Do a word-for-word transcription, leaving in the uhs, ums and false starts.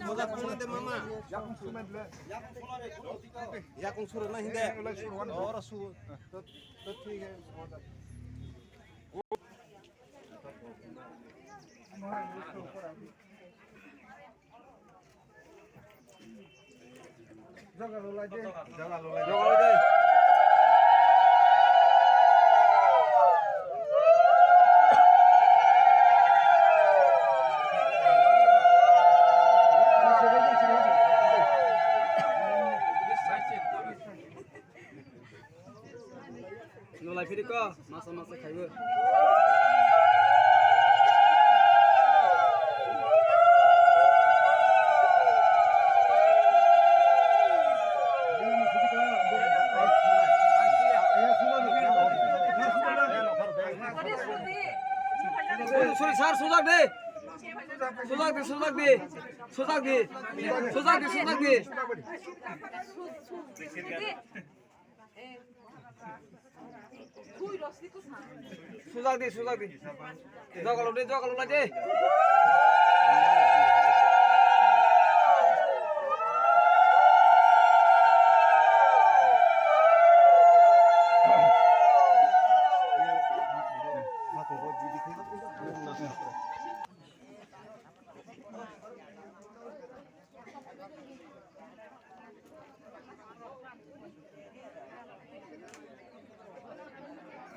Moja khulna de mama. Yakung suru na hinde. Ora su. To, to thik hai. Nolai phiri ko, masa masa khaibo. Sorry, sir, sojak de. Sojak de, sojak de. Sojak de. Sojak de, sojak de. Sujak di, sujak di. Jogalo de, jogalo lai de.